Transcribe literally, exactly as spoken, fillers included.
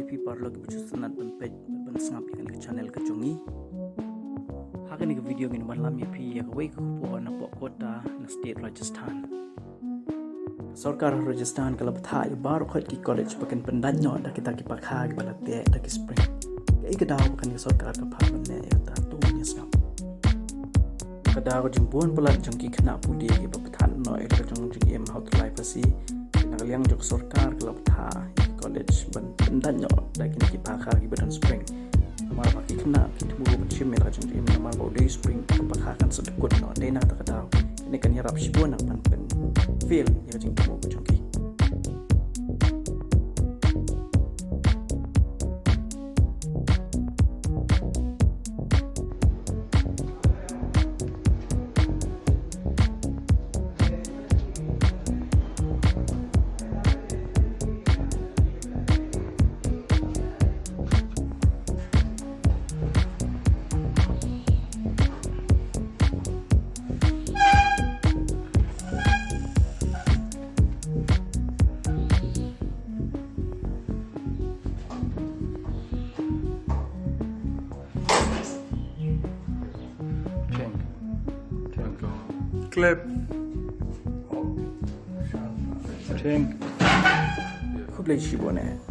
Phi paralok kiba ju sngewtynnat ban peit, ban sngap ïa kane ka channel ka jong ngi. Ha kane ka video ngin wan lam ïa phi ïa kawei ka khubor napoh Kota na state Rajasthan. Ka sorkar Rajasthan ka la bthah ïa baroh khoit ki college ba kin pyndait noh da kita ki pakha kiba la teh da ki spring. Kaei ka daw ba kane ka sorkar ka phah ban leh ïa kata, to ngin ïa sngap. Ka daw ka jingbun palat jong ki khynnah pule kiba bthah noh ïa ka jong jingim ha u tyllai phasi, na ka liang jong ka sorkar ka la bthah ïa ki college ban pyndait noh da kine ki pakha kiba don spring. Namar ba ki khynnah ki thmu ban shim ïa ka jong jingim, namar ba u dei spring ka pakha kan sa dkut noh. Dei na kata ka daw kane kan ïarap shibun ban pynfail ïa ka jingthmu ka jong ki. Clap. Khublei shibun eh.